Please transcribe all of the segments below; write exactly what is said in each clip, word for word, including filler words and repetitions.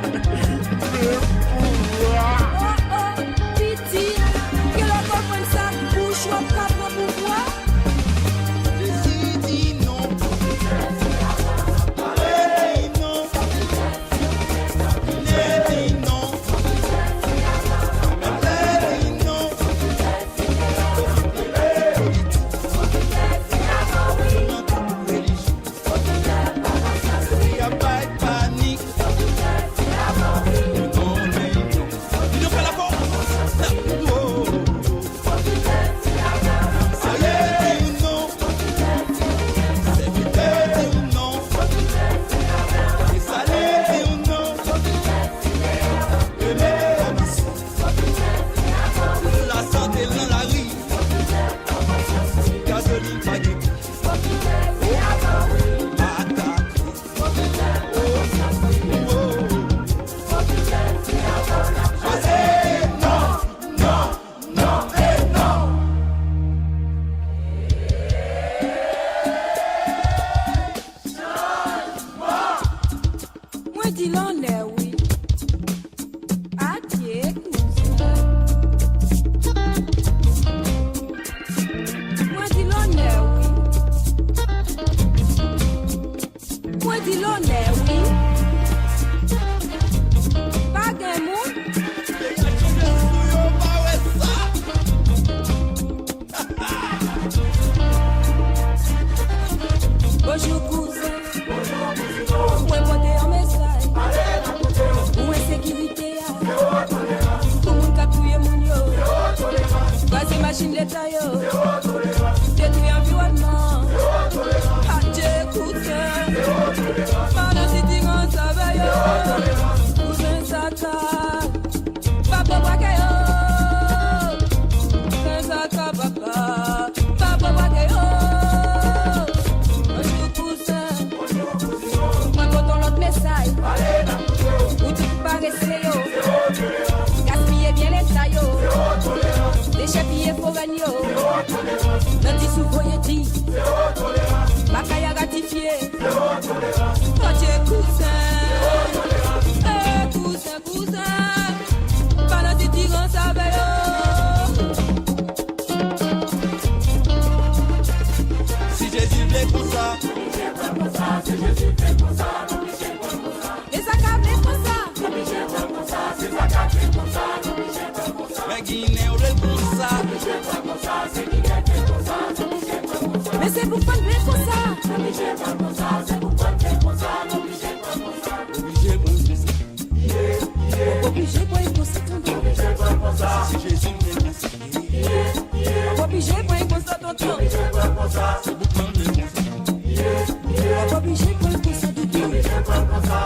Oh, oh, pitit, genlè w konprann sa, bouch w ap ka pran pouvwa. Jezi di non. Jezi di non. Jezi di non. Jezi di non. Nan tout relijyon. Yo bay panik. Yo konnen non. Yo fè lakò. Sa ye di non. Sèvitè di non. E sa li di non. Premye minis. Lasante nan lari. Gazolin pa gen pri. Matak. Mwen di lonnè wi. Adye kouzen. Mwen di lonnè wi. Mwen di lonnè wi. Pa gen moun. Bonjou kouzen. Mwen pote yon mesaj pou ensekirite a, pou moun k ap touye moun yo, kraze machin leta yo, detwi anviwònman. Adye kouzen. Pandan sitirans avè yo, kouzen sa ka. Papa bwake yo. Kouzen sa ka papa. Papa bwake yo. Bonjou kouzen. Mwen pote yon lòt mesaj. Pou tout parese yo. Gaspiye byen leta yo. Dechèpiye forèn yo. Nan di sou voye di. Makaya ratifye. Adye kouzen. Eh, kouzen, kouzen. Pa nan sitirans avè yo. Si Jezi vle konsa. E sa ka vle konsa. Men Ginen yo vle l konsa. Men se pou fann vle konsa. Oblije pran konsa. Oblije pran konsa tonton. Si Jezi vle konsa. Oblije pran konsa tonton. Oblije pran konsa tonton.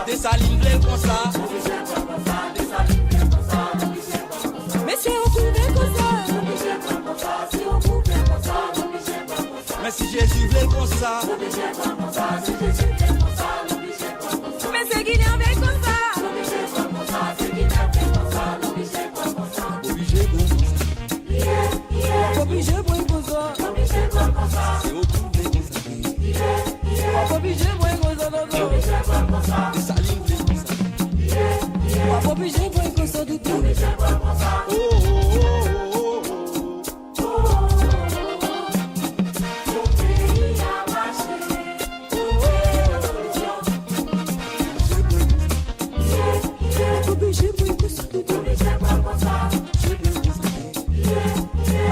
Desalin vle l konsa. Mesye, ou kouzen konsa. Men si Jezi vle l konsa. Men se Ginen vle l konsa. Oblije pran konsa. Oblije pran konsa. Se ou kouzen konsa. W ap oblije mwen konsa tonton. Desalin vle konsa. W ap oblije mwen konsa tonton. Oh, oh, oh, oh, oh. W ap oblije mwen konsa tonton. W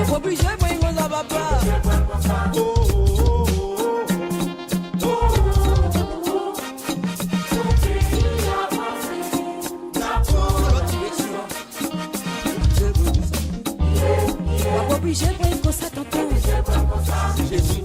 ap oblije mwen konsa papa. Oh, oh, oh, oh, oh. W ap oblije pran konsa tonton. W ap oblije pran konsa tonton.